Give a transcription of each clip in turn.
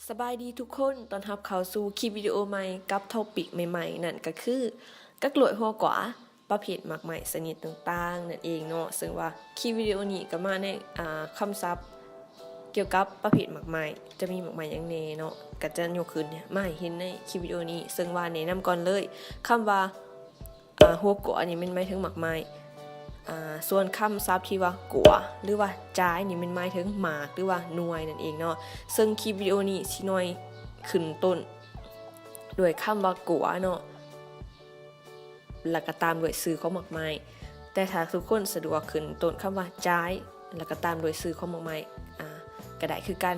ສະບາຍດີທຸກຄົນ, ຕ້ອນຮັບເຂົ້າສູ່ຄລິບວິດີໂອໃໝ່ກັບທອບປິກໃໝ່ໆ ນັ້ນກໍຄື ກະກລ້ວຍຫົວກວາ, ປະເພດໝາກໄມ້ຊະນິດຕ່າງໆ ນັ້ນເອງເນາະ. ເຊິ່ງວ່າຄລິບວິດີໂອນີ້ກໍມາໃນ ອ່າ ຄຳສັບກ່ຽວກັບປະເພດໝາກໄມ້, ຈະມີໝາກໄມ້ຫຍັງແດ່ເນາະ, ກໍຈະຍົກຂຶ້ນມາໃຫ້ເຫັນໃນຄລິບວິດີໂອນີ້. ເຊິ່ງວ່າແນະນຳກ່ອນເລີຍ ຄຳວ່າ ອ່າ ຫົວກວານີ້ແມ່ນໝາຍເຖິງໝາກໄມ້, ອ່າ ສ່ວນຄຳສັບທີ່ວ່າກວາ ຫຼືວ່າຈາຍນີ້ແມ່ນໝາຍເຖິງໝາກ ຫຼືວ່າໜ່ວຍນັ້ນເອງເນາະ. ເຊິ່ງຄລິບວິດີໂອນີ້ຊິໜ່ວຍຂຶ້ນຕົ້ນດ້ວຍຄຳວ່າກວາເນາະ ແລ້ວກໍຕາມດ້ວຍຊື່ຂອງໝາກໄມ້. ແຕ່ຖ້າທຸກຄົນສະດວກຂຶ້ນຕົ້ນຄຳວ່າຈາຍ ແລ້ວກໍຕາມດ້ວຍຊື່ຂອງໝາກໄມ້ ອ່າ ກໍໄດ້ຄືກັນ.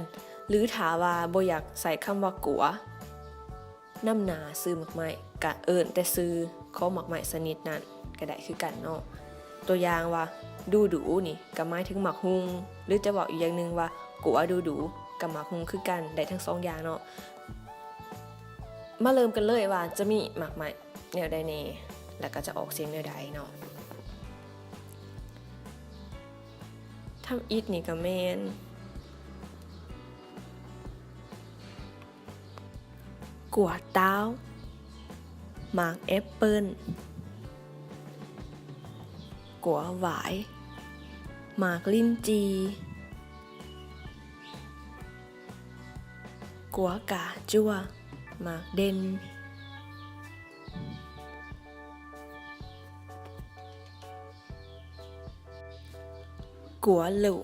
ຫຼືຖ້າວ່າບໍ່ຢາກໃຊ້ຄຳວ່າກວາ ນຳໜ້າຊື່ໝາກໄມ້ ກະເອີ້ນແຕ່ຊື່ຂອງໝາກໄມ້ຊະນິດນັ້ນກະໄດ້ຄືກັນເນາະ. ຕົວຢ່າງວ່າດູດູນີ້ກະໝາຍເຖິງໝາກຫຸ່ງ ຫຼືຈະເວົ້າອີກຢ່າງໜຶ່ງວ່າກວາດູດູກະໝາກຫຸ່ງຄືກັນ, ໄດ້ທັງສອງຢ່າງເນາະ. ມາເລີ່ມກັນເລີຍວ່າຈະມີໝາກໄມ້ແນວໃດແດ່ ແລ້ວກະຈະອອກສຽງແນວໃດເນາະ. ທຳອິດນີ້ກະແມ່ນ ກວາຕາວ, ໝາກແອັບເປິ້ນ, ກວາຫວາຍ, ໝາກລິ້ນຈີ່, ກວາກາຈົວ, ໝາກເດັ່ນ, ກວາລຸ,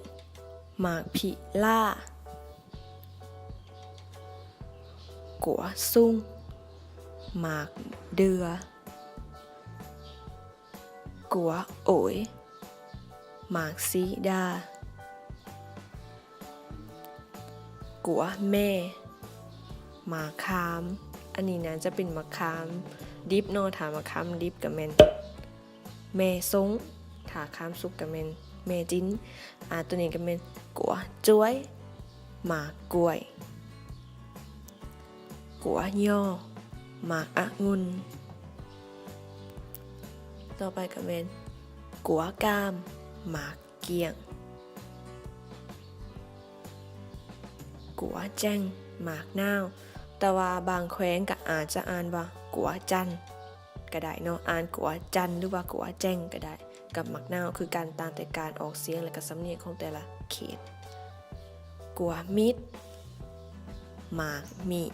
ໝາກພິລ່າ, ກວາຊຸງ, ໝາກເດື່ອ, ກວາໂອຍ, ໝາກສີດາ, ກວາແມ່, ໝາກຂາມ. ອັນນີ້ໜ້າຈະເປັນໝາກຂາມດິບເນາະ, ຖ້າໝາກຂາມດິບກະແມ່ນ ແມ່ສົງ, ຖ້າຂາມສຸກກະແມ່ນແມ່ຈິນ. ອາ ໂຕນີ້ກະແມ່ນກວາຈວຍ, ໝາກກ້ວຍ, ກວາຍໍ, ໝາກອະງຸ່ນ. ຕໍ່ໄປກະແມ່ນກວາກາມ, ໝາກກ້ຽງ, ກວາແຈ້ງ, ໝາກນາວ. ແຕ່ວ່າບາງແຂວງກະອາດຈະອ່ານວ່າກວາຈັນ ກະໄດ້ເນາະ, ອ່ານກວາຈັນ ຫຼືວ່າກວາແຈ້ງກະໄດ້, ກັບໝາກນາວຄືກັນ, ຕ່າງແຕ່ການອອກສຽງ ແລະກະສຳນຽງຂອງແຕ່ລະເຂດ. ກວາມິດ, ໝາກມິ,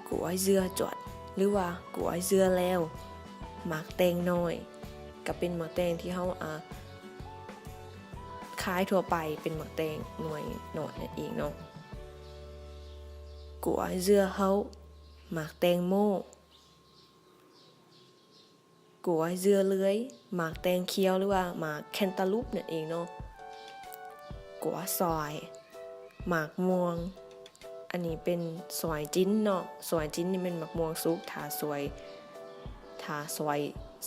ກວາເຈືອຈວດ ຫຼືວ່າກວາເຈືອແລ້ວ, ໝາກແຕງນ້ອຍ, ກະເປັນໝາກແຕງທີ່ເຮົາ ອາ ຂາຍທົ່ວໄປ, ເປັນໝາກແຕງໜ່ວຍນ້ອຍນັ້ນເອງເນາະ. ກວາເຈືອເຮົາ, ໝາກແຕງໂມ, ກວາເຈືອເລື່ອຍ, ໝາກແຕງຂຽວ ຫຼືວ່າໝາກແຄນຕາລູບນັ້ນເອງເນາະ. ກວາຊອຍ, ໝາກມ່ວງ, ອັນນີ້ເປັນຊອຍຈິນເນາະ, ຊອຍຈິນນີ້ແມ່ນໝາກມ່ວງສຸກ, ຖ້າຊອຍ ຖ້າຊອຍ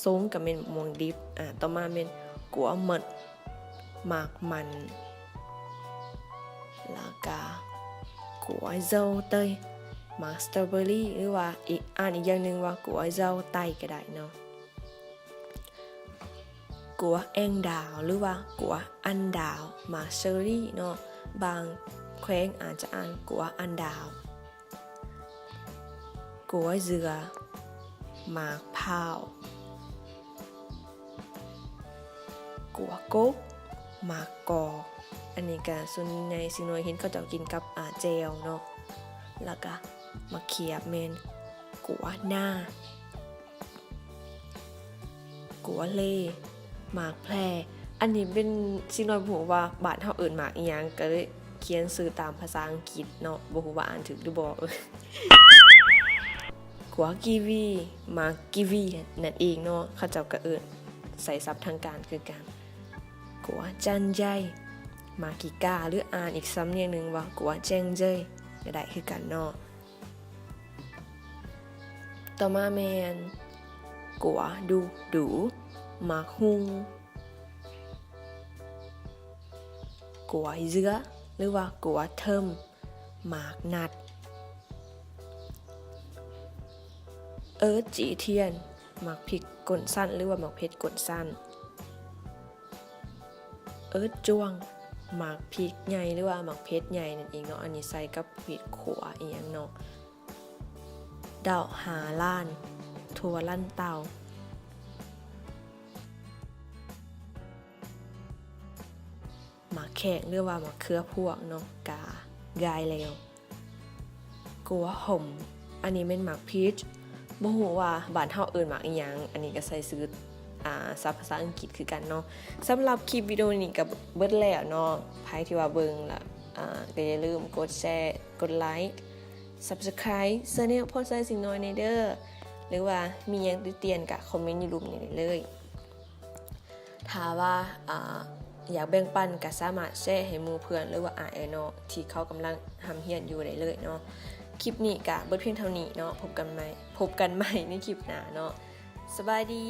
ຊົງກະແມ່ນໝາກມ່ວງດິບ. ອາ ຕໍ່ມາແມ່ນກວາມັນ, ໝາກມັນ, ແລ້ວກະກວາເຈົ້າເຕີຍ, ໝາກສະຕໍເບີຣີ ຫຼືວ່າອີກ ອ່ານອີກຢ່າງໜຶ່ງວ່າກວາເຈົ້າໄຕ້ກະໄດ້ເນາະ. ກວາແອງດາວ ຫຼືວ່າກວາອັນດາວ, ໝາກເຊີຣີເນາະ, ບາງແຂວງອາດຈະອ່ານກວາອັນດາວ. ກວາເຈືອ, ໝາກພ້າວ, ກວາກົກ, ໝາກກອກ, ອັນນີ້ກະສ່ວນໃຫຍ່ຊິນ້ອຍເຫັນເຂົາເຈົ້າກິນກັບ ອາ ແຈ່ວເນາະ, ແລ້ວກະໝາກຂຽບແມ່ນກວາໜ້າ. ກວາເລ, ໝາກແພ, ອັນນີ້ເປັນ ຊິນ້ອຍບໍ່ຮູ້ວ່າບ້ານເຮົາເອີ້ນໝາກອີ່ຫຍັງ ກະເລີຍຂຽນຊື່ຕາມພາສາອັງກິດເນາະ, ບໍ່ຮູ້ວ່າອ່ານຖືກຫຼືບໍ່. ກວາກີວີ, ໝາກກີວີນັ້ນເອງເນາະ, ເຂົາເຈົ້າກະເອີ້ນໃຊ້ສັບທາງການຄືກັນ. ກວາຈັນໃຫຍ່, ໝາກກີກາ ຫຼືອ່ານອີກສຳນຽງໜຶ່ງວ່າກວາແຈ້ງເຈີຍ ກະໄດ້ຄືກັນເນາະ. ຕໍ່ມາແມ່ນ ກວາດູດູ, ໝາກຫຸ່ງ, ກວາເຍືອ ຫຼືວ່າກວາເທີມ, ໝາກນັດ, ເອີດຈີທຽນ, ໝາກພິກກົ້ນສັ້ນ ຫຼືວ່າໝາກເຜັດກົ້ນສັ້ນ, ເອີດຈວງ, ໝາກພິກໃຫຍ່ ຫຼືວ່າໝາກເຜັດໃຫຍ່ນັ້ນເອງເນາະ. ອັນນີ້ໃສ່ກັບພິກຂົ້ວອີ່ຫຍັງເນາະ. ດອກຫາລ້ານ ຖົ່ວລັນເຕົາ ໝາກແຂ້ງ ຫຼືວ່າໝາກເຂືອພວງເນາະ ກະງ່າຍແລ້ວ. ກົວຫົມ ອັນນີ້ແມ່ນໝາກພີດ ບໍ່ຮູ້ວ່າບ້ານເຮົາເອີ້ນໝາກອີ່ຫຍັງ. ອັນນີ້ກໍໃສ່ຊື່ ອ່າ ສັບພາສາອັງກິດຄືກັນເນາະ. ສຳລັບຄລິບວິດີໂອນີ້ກໍເບິດແລ້ວເນາະ. ໃຜທີ່ວ່າເບິ່ງລະ ອ່າ ກໍຢ່າລືມກົດແຊ ກົດໄລ Subscribe Channel ພອນໄຊ ຊິງນ້ອຍ ແດ່ເດີ ຫຼືວ່າມີຫຍັງຕິຕຽນກໍຄອມເມັນຢູ່ລຸ່ມນີ້ໄດ້ເລີຍ. ຖ້າວ່າ ອ່າ ຢາກແບ່ງປັນກໍສາມາດແຊໃຫ້ໝູ່ເພື່ອນ ຫຼືວ່າອ້າຍເອື້ອຍນ້ອງທີ່ເຂົາກຳລັງຮ່ຳຮຽນຢູ່ໄດ້ເລີຍເນາະ. ຄລິບນີ້ກໍເບິດພຽງເທົ່ານີ້ເນາະ. ພົບກັນໃໝ່ ພົບກັນໃໝ່ໃນຄລິບໜ້າເນາະ. ສະບາຍດີ.